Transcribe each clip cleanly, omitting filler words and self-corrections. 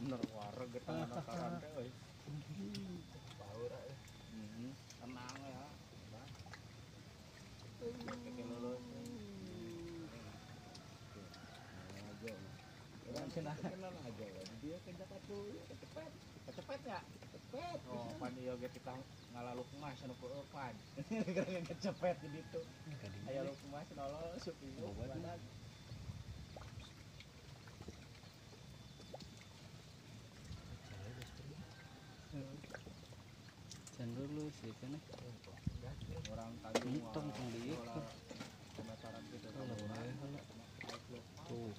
Bener wareg getah dataran teh euy. Baur euy. Tenang ya. Aja dia ke Jakarta kecepet. Kecepet ya? Kecepet. Oh, pan ieu ge kita ngalaluk emas anu peueupan. Gara-gara kecepet di ditu. Aya luk emas nolol sup ieu. Can lulus sih kan. Orang Tanjung tong tong di dataran gitu. Tuh.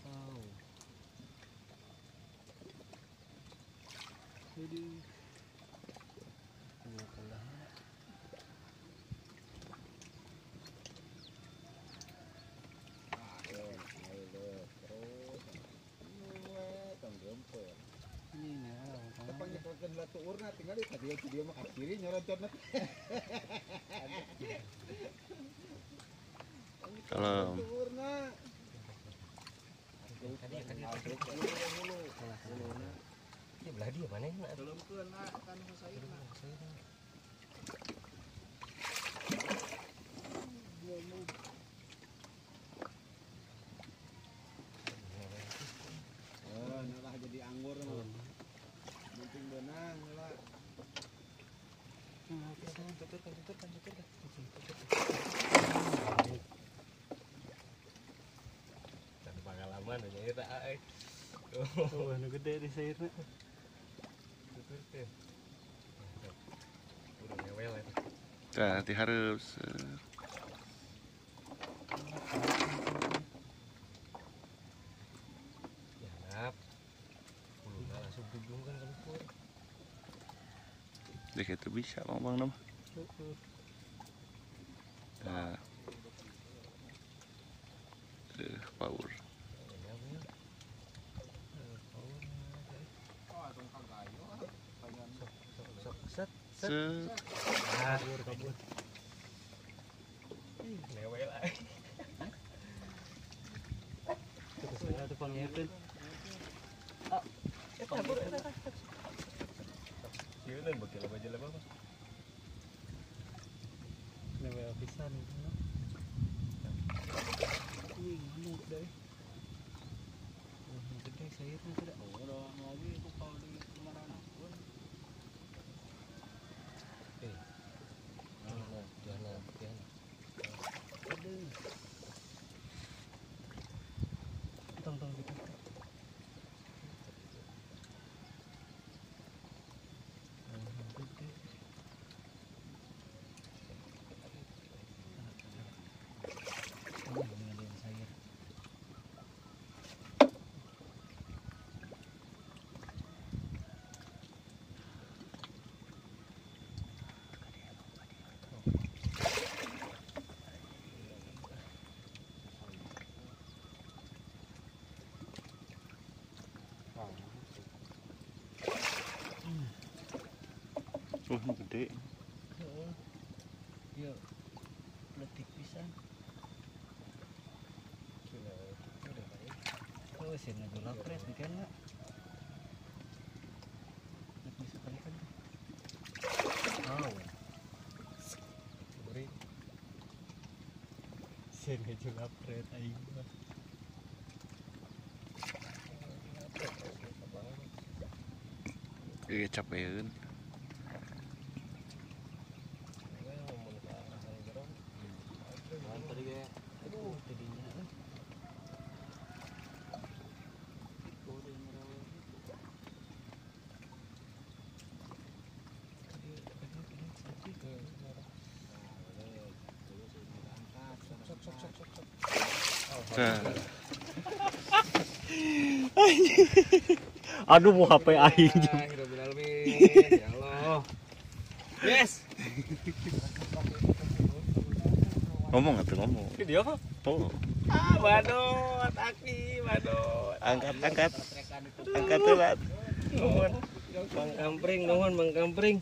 Wow. Aduh. Tuurna tinggal di tadi dia mah ke kiri nyoroncotna. Kalau tuurna. Ini belah dia mana ini? Teuleumkeun kan sairna. Oh, nah jadi anggur mah. Penting benang lah. Tuturkan. Dan pengalaman aja eta euy. Oh, anu gede di sairna. Tuturkeun. Udah ngewel eta. Tah, ti hareup. Ya, uluna langsung gujung kan kaluhur. Dek itu bisa bang nama. Nah. Aduh, power. Set set. Ah, kabur. Lewel ah. Terus tuh pangiekeun. Ah, kabur eta. Sieun beuki loba jelema mah. Lewel pisan itu. Ih, ngamuk deui. Oh, gede sairna teh. Oh, udah lagi itu kalau di kemana pun. Jangan. Aduh. Tong gitu. Wah, gede. Heeh. Iya. Letik pisan. Oh, sih ngagulap pret kan enggak? Bisa kali kan. Oh. Beri. Sih ngagulap pret aing mah. Iya, capeun. Aduh, mau HP aing. Ya Allah. Yes. Ngomong atuh ngomong. Video apa? Oh. Ah, badot, aki, badot. Angkat, angkat. Angkat telat. Nuhun. Bang Kampring, nuhun Bang Kampring.